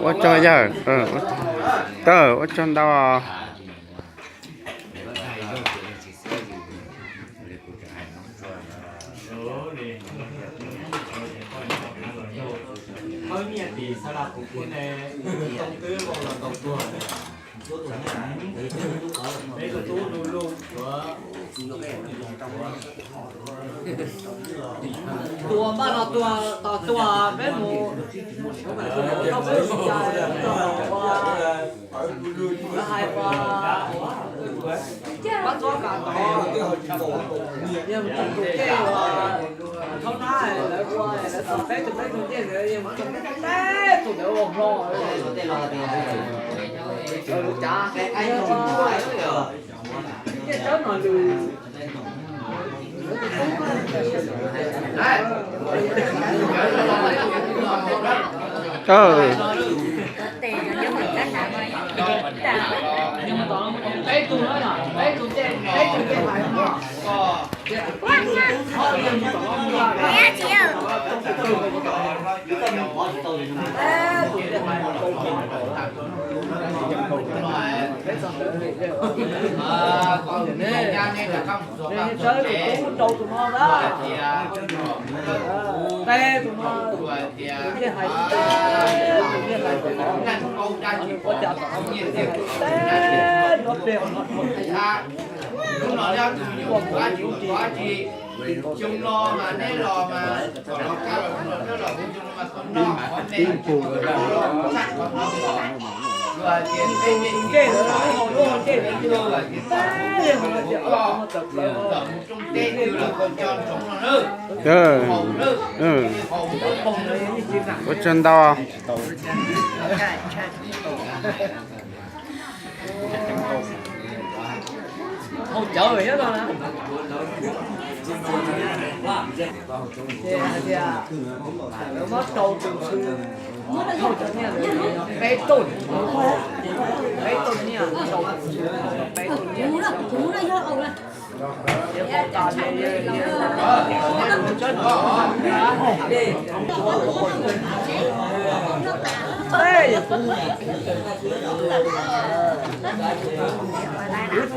Ua tsaug yawg, ua tsaug ntau. Tus npaj no tus tos tuag peb mus, peb mus tau peb mus cas, lawv hais tias pab txob kas tod, yog mus txog tus dej uas thaub nab lawv ua, lawv txog peb tug peb tug dej ntawd yog mus txog peb tug ntawd ua hlo. Lawv cav, dej tsawb no lws. Ua tsaug ntau. Hauv cawv nyob no na. Ces hais tias lawv muab rau tus tswv thauj cov nyiaj ntawd peb tug, peb tug nyiaj, rau tus tswv peb tug nyiaj.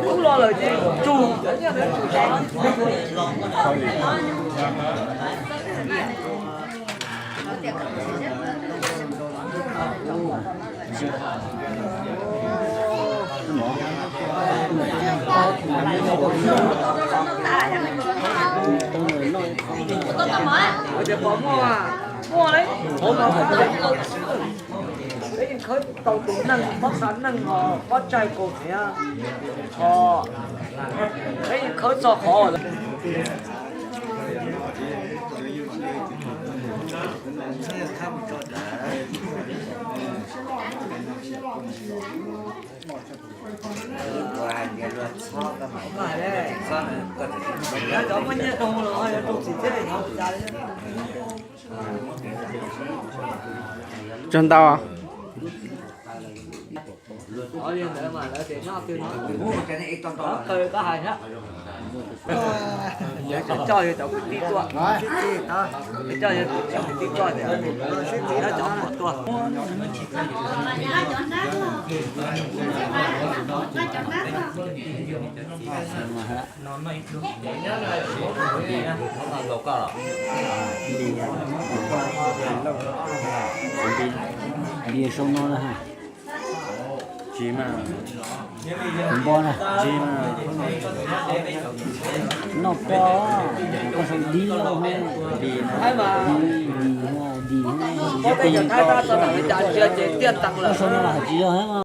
Tub los lawm ces tsum cov nyiaj ntawd tsum tso. Muaj, muaj, peb yeej khawb tau tus neeg pob txha neeg os, pob tsaig kaus hniav os, peb yeej khawb txog qhov Tsaug ntau. Coj yog cov kwv tij tuaj, coj yog cov kwv tij tuaj tias cov muam tuaj. Li sau no na. Tsis mas, npoj na, tsis mas, noj poj, koj sau di, di, di, di, koj sau no los tsis yog.